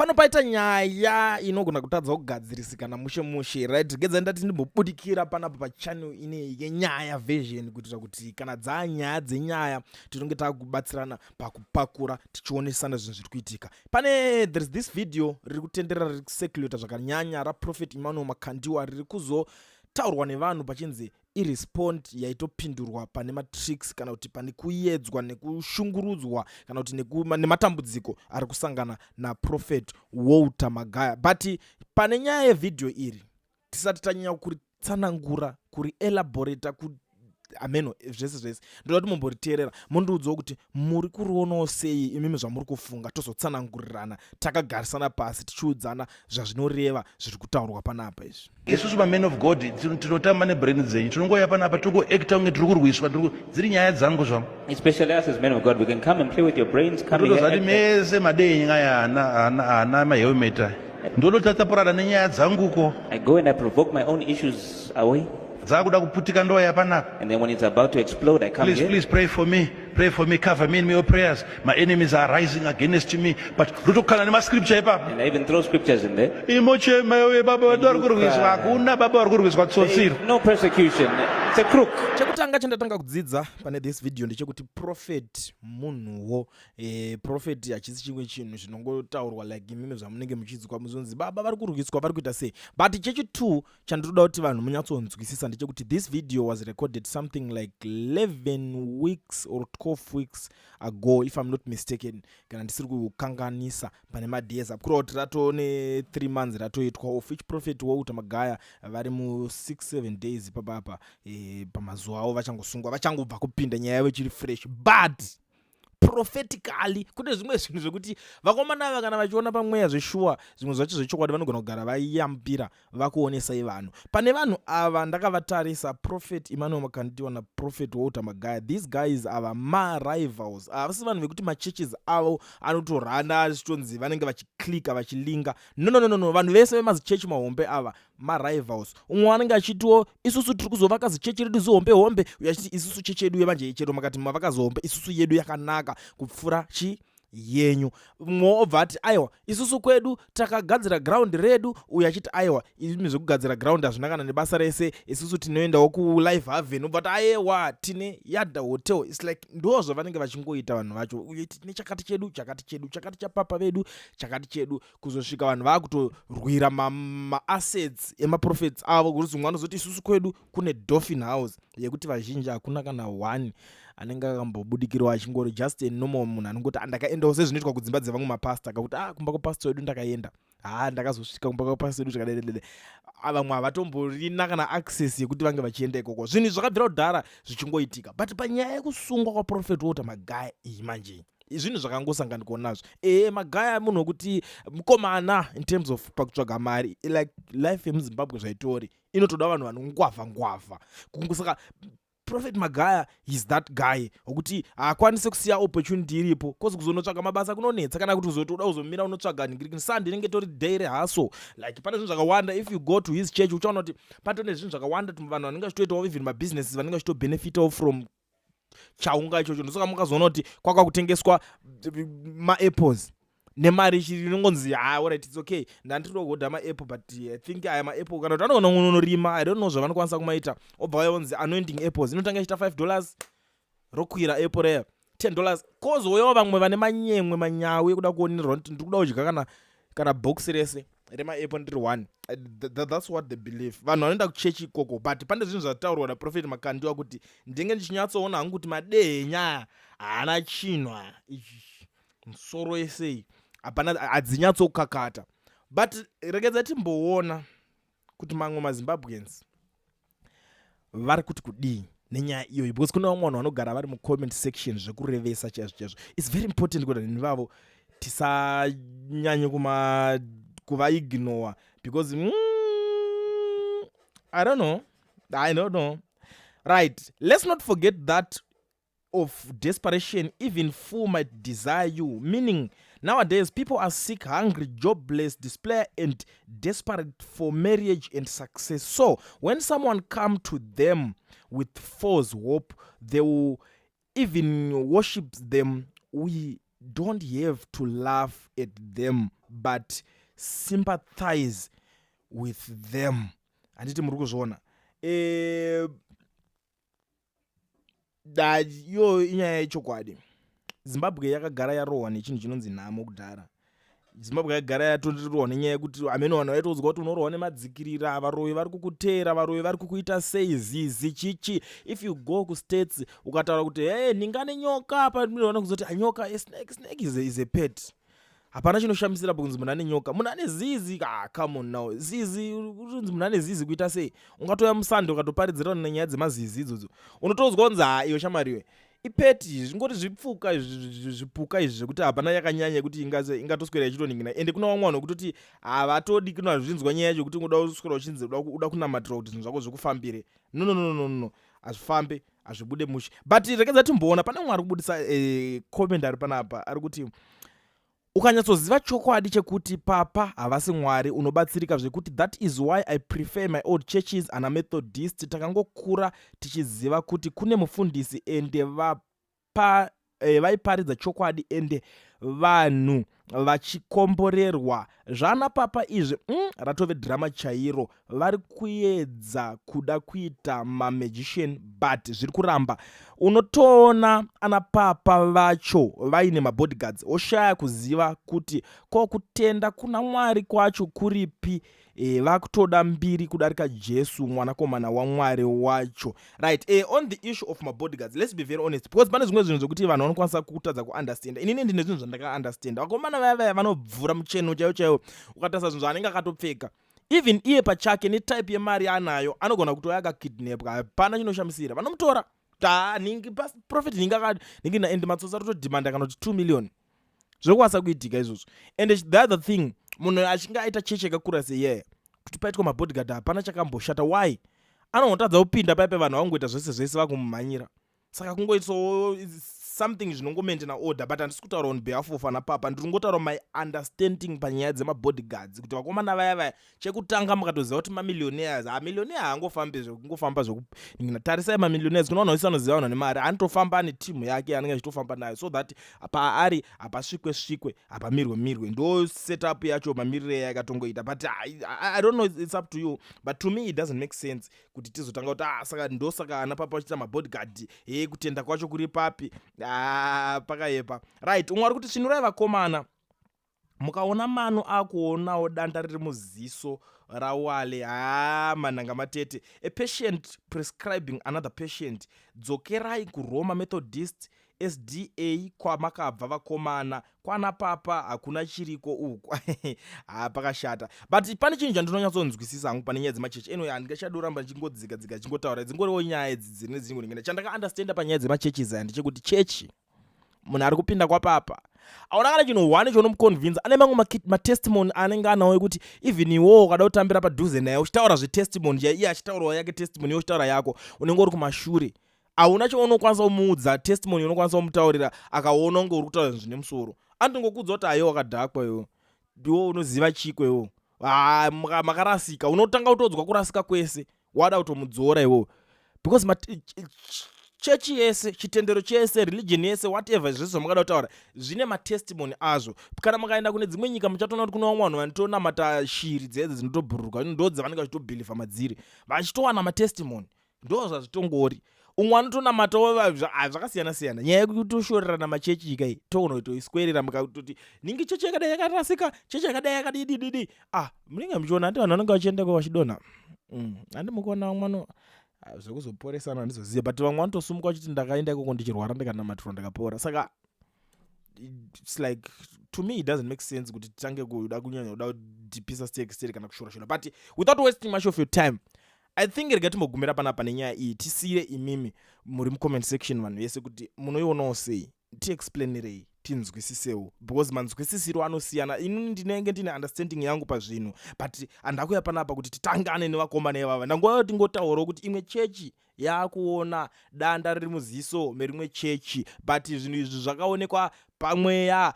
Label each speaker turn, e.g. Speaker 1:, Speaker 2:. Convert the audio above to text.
Speaker 1: Pano paita nyaya inogona kutadza kugadzirisika namushe mushe, right? Gedza ndati ndimbobudikira panapa pachannel ine yenyaya version, kuitira kuti kana dzaa nyaya dzenyaya tinonge takubatsirana pakupakura, tichionesana zvinhu zviri kuitika. Pane, there is this video riri kutenderera, riri kucirculata zvakanyanya, raProphet Emmanuel Makandiwa, riri kuzotaurwa nevanhu pachinzi irespond yaitopindurwa pane matricks, kana kuti pane kuyedzwa nekushungurudzwa, kana kuti nematambudziko ari kusangana naProphet Walter Magaya. But pane nyaya yevhidhiyo iri, tisati tanyanya kuritsanangura, kurielaborata, ku ameno zvese zvese, ndoda kuti mumboriteerera, mundiudzawo kuti muri kurionawo sei imimi, zvamuri kufunga, tozotsanangurirana takagarisana pasi, tichiudzana zvazvinoreva zviri kutaurwa panapa izvi.
Speaker 2: Isusu mamen of God tinotamba nebrain dzenyu. Tinongoya panapa, tongoacta kunge tiri kurwiswa, dziri nyaya dzangu zvangu.
Speaker 3: Especially us as men of God, we can come and play with your brains, come here.
Speaker 2: Totozati mese madenya aya haana mahelmet aya. Ndototatapurana nenyaya dzanguko.
Speaker 3: I go and I provoke my own issues away.
Speaker 2: Dzakuda kuputika, ndoya panapa.
Speaker 3: And then when it's about to explode, I come
Speaker 2: "Please,
Speaker 3: here.
Speaker 2: please pray for me, pray for me, cover me in your prayers. My enemies are rising against me." But ndotokana nemascripture ipapo.
Speaker 3: And I even throw scriptures in there.
Speaker 2: Imochema yowe, baba vedu vari kurwiswa. Hakuna baba vari kurwiswa, tsotsiro.
Speaker 3: No persecution. It's a crook.
Speaker 1: Chekutanga chandatanga kudzidza pane this video ndechekuti prophet munhuwo. Prophet hachisi chimwe chinhu zvinongotaurwa like imimi zvamunenge muchinzwa muzonzi baba vari kurwiswa, vari kuita sei. But chechi2 chandinoda kuti vanhu munyatsonzwisisa ndechekuti this video was recorded something like 11 weeks or 12 weeks ago, if I'm not mistaken, kana ndisiri kukanganisa pane madays apkura, kuti ratone 3 months ratoitwa, of which Prophet Walter Magaya vari mu6 7 days ipapapa, pamazuva avo vachangosungwa, vachangobva kupinda nyaya yavo ichiri fresh. But prophetically kune zvimwe zvinhu zvekuti vakomana ava kana vachiona pamweya zveshuwa, zvimwe zvacho zvechokwadi, vanogona kugara vaiyambira vakuonesai vanhu. Pane vanhu ava ndakavatarisa, Prophet Emmanuel Makandiwa naProphet Walter Magaya, these guys ava marivals. Havasi vanhu vekuti machurches avo anotorana zvichitonzi vanenge vachiclicka, vachilinga. No, no, no, no. Vanhu vese vemazichechi mahombe ava marivals. Umwe anenge achitiwo, "Isusu tiri kuzovaka zichechi redu zihombe hombe," uyo achiti, "Isusu chechi yedu yemanje, chero makati mavaka zihombe, isusu yedu yakanaka kupfuura chi yenyu." Mumwe obva ati, "Aiwa, isusu kwedu takagadzira ground redu." Uyo achiti, "Aiwa, imi zvekugadzira ground hazvina kana nebasa rese, isusu tinoendawo kuLife Haven." Obva ati, "Aiwa, tine Yada Hotel." It's like ndo zvavanenge vachingoita vanhu vacho. Uye tine chakati chedu, chakati chedu, chakati chapapa vedu, chakati chedu, kuzosvika vanhu vaakutorwira maassets emaprophets avo. Kuti mumwe anozoti, "Isusu kwedu kune Dolphin House," yekuti vazhinji hakuna kana one anenge akambobudikirwa, achingori just a normal munhu anongoti, "Andakaendawo," sezvinoitwa kudzimba dzevamwe mapasta, kakuti, "Ah, kumba kwapasta wedu ndakaenda, ha, ndakazosvika kumba kwapasta wedu zvakadedede." Vamwe havatomborina kana access yekuti vange vachienda ikoko. Zvinhu zvakabvira kudhara zvichingoitika. But panyaya yekusungwa kwaProphet Walter Magaya iyi manje, zvinhu zvakangosanganikwa nazvo. Magaya munhu wekuti mukomana in terms of pakutsvaga mari, like life yemuZimbabwe zvaitori inotoda vanhu vanongwavha ngwavha. Saka Prophet Magaya is that guy wekuti haakwanisi kusiya opportunity iripo, 'cause kuzonotsvaga mabasa kunonetsa, kana kuti uzoti uda kuzomira unotsvaga ningirikini Sunday inenge tori day rehustle. Like pane zvinhu zvakawanda, if you go to his church uchaona kuti patone zvinhu zvakawanda, vanhu vanenge vachitoitawo even mabusinesses, vanenge vachitobenefitawo from chaunga ichocho. Ndosaka mukazoona kuti kwaka kutengeswa maapples nemari inongonzi, "Ha, alright, it's okay, ndandiri kuhodha maapple, but I think aya maapple," kana kuti anogona kunonorima, I don't know zvavanokwanisa kumaita. Obva vaonzi anointing apples inotanga ichiita $5, rokwira apple reya $10. Kozouyawo vamwe vane manyemwe, manyawi ekuda kuonerwa kuti ndiri kuda kudya kana box rese remaapple ndiri one. That's what they believe, vanhu vanoenda kuchechi ikoko. But pane zvinhu zvataurwa naProphet Makandiwa kuti ndinge ndichinyatsoona hangu kuti madehenya haana chinhu aya, ichi musoro yesei hapana, hadzinyatsokakata. But regedza timboona kuti mamwe maZimbabweans vari kuti kudii nenyaya iyoyi, because kune vamwe vanhu vanogara vari mucomment section zvekurevesa chaizvo chaizvo. It's very important kuti vanhu vavo tisanyanye kuvaignore, because I don't know, I don't know. Right, "Let's not forget that of desperation even fool might desire you," meaning nowadays people are sick, hungry, jobless, despair and desperate for marriage and success. So when someone come to them with false hope, they will even worship them. We don't have to laugh at them. But sympathize with them. Handiti muri kuzviona? Iyo inyaya yechokwadi. Zimbabwe yakagara yarohwa nechinhu chinonzi nhamo kudhara. Zimbabwe yakagara yatorohwa nenyaya yekuti amene vanhu vaitoudzwa kuti unorohwa nemadzikirira, varoyi vari kukuteera, varoyi vari kukuita sei, zizi chichi. If you go kuStates, ukataura kuti, "Hey, ndingane nyoka," panoona kuzoti anyoka, a snake, snake is a pet. Hapana chinoshamisira kunzi munhu ane nyoka, munhu ane zizi. Ah, come on now, zizi, kunzi munhu ane zizi kuita sei? Ungatouya musande ukatoparidzira nenyaya dzemazizi idzodzo, unotoudzwa kunzi, "Ha, iyo shamariwe, ipet." Zvingoti zvipfuka, zvipuka izvi zvekuti hapana yakanyanya yekuti ingatoswera ichitoningina. Ende kuna vamwe vanhu vekutoti havatodi kunazvinzwa nyaya yacho yekuti uda kuswera uchinzi uda kunamatira kuti zvinhu zvako zvikufambire. No, no, no, no, no, hazvifambe, hazvibude mushe. But rekedza timboona pane mumwe ari kubudisa comment ari panapa, ari kuti, "Ukanyatsoziva chokwadi chekuti papa havasi Mwari, unobatsirika zvekuti. That is why I prefer my old churches, ana Methodist. Takangokura tichiziva kuti kune mufundisi, ende vaiparidza chokwadi, ende vanhu vachikomborerwa. Zvana papa izvi, ratove drama chairo. Vari kuedza kuda kuita mamagician, but zviri kuramba. Unotoona ana papa vacho vaine mabodyguards, oshaya kuziva kuti ko kutenda kuna Mwari kwacho kuripi. Vakutoda mbiri kudarika Jesu, mwanakomana waMwari wacho." Right, on the issue of mabodyguards, let's be very honest, because pane zvimwe zvinhu zvekuti vanhu vanokwanisa kutadza kuunderstanda. Inini ndine zvinhu zvandakaunderstanda. Vakomana vaya vaya vanobvura mucheno chaiwo chaiwo. Ukatarisa zvinhu zvaanenge akatopfeka, even iye pachake netype yemari anayo, anogona kutouya akakidnapwa. Hapana chinoshamisira, vanomutora ta ningi prophet ningi akanhingi, and matsotsi arotodhimanda kana kuti 2 million. Zvinokwanisa kuitika izvozvo. And the other thing, munhu achinge aita chechi yakakura seyeye, kuti paitwa mabodyguard, hapana chakamboshata. Why anongotadza kupinda paipe vanhu vangoita zvese zvese vakumumhanyira? Saka kungoitsawo something zvinongomaintaina order. But handisi kutaura on behalf of ana papa, ndiri kungotaura my understanding panyaya dzemabodyguards, kuti vakomana vaya vaya, chekutanga mukatoziva kuti mamillionaires, hamillionaire haangofambi zvekungofamba zvekuningina. Tarisai mamillionaires, kuna vanhu vese vanoziva vanhu vane mari, anotofamba ane timu yake anenge achitofamba nayo, so that paari hapasvikwe svikwe, hapamirwe mirwe. Ndo setup yacho, mamirire yakatongoita. But I don't know, it's up to you, but to me it doesn't make sense kuti tizotanga kuti, "Ah, saka ndosaka ana papa vachiita mabodyguard. He, kutenda kwacho kuri papi?" Ah, pakayepa. Right, umwe ari kuti, "Svinurai vakomana, mukaona mano akuonawo danda riri muziso rawale. Ha, manhanga matete, a patient prescribing another patient. Dzokerai kuRoma Methodist SDA kwamakabva vakomana. Kwana papa hakuna chiriko uku." Ha, pakashata. But pane chinhu chandinonyatsonzwisisa hangu pane nyaya dzemachechi. Anyway, handingachadi kuramba ndichingodzika dzika chingotaura, dzingoriwo nyaya idzi dzine dzingoningina. Chandakaunderstanda panyaya dzemachechi aya ndechekuti chechi, munhu ari kupinda kwapapa aona kana chinhu one chaunomuconvince, ane mamwe matestimony anenge anawo ekuti even iwowo ukada kutambira padhuze naye uchitaura zvetestimony, iye achitaurawo yake testimony, iwe uchitaura yako, unenge uri kumashure, hauna chaunokwanisa kumuudza testimony unokwanisa kumutaurira. Akaona unge uri kutaura zvine musoro, anotongokuudza kuti, "Aiwa, wakadhakwa iwo, ndiwo unoziva chiko iwo, makarasika." Unotanga kutodzwa kurasika kwese, wada kutomudzora iwowo, because chechi yese, chitendero chese, religion yese, whatever, zvese zvamakada kutaura zvine matestimony azvo. Kana mukaenda kune dzimwe nyika, muchatoona kuti kune vamwe vanhu vanotonamata shiri dzedze dzinotobhururuka, ndo dzavanenge vachitobhilivha madziri, vachitowana matestimony. Ndo zvazvitongori. Umwe anotonamatawo, zvakasiyana siyana. Nyaya yekutoshorerana machechi ikai, togona kutoiswerera mukatoti ningi chechi yakadai yakarasika, chechi yakadai yakadidididi. Ah, munenge muchiona handi vanhu vanenge vachienda ko vachidonha. Handi mukuona vamwe vano, ah, zvekuzoporesana handizoziva, but vamwe vanotosumuka vachiti, "Ndakaenda ikoko ndichirwara, ndikanamatirwa, ndikapora." Saka it's like, to me it doesn't make sense kuti titange kuda kunyanya kuda kudhipisa stek stere kana kushora shora. But without wasting much of your time, I think rega timbogumira panapa nenyaya iyi. Tisiyire imimi muri mucomment section, vanhu vese, kuti munoionawo sei. Tiexplainerei tinzwisisewo, because manzwisisiro anosiyana. Inini ndinenge ndine understanding yangu pazvinhu, but handakuya panapa kuti titangane nevakomana ivava. Ndangoya tingotaurawo kuti imwe chechi yakuona danda riri muziso merimwe chechi, but zvinhu izvi zvakaonekwa pamweya.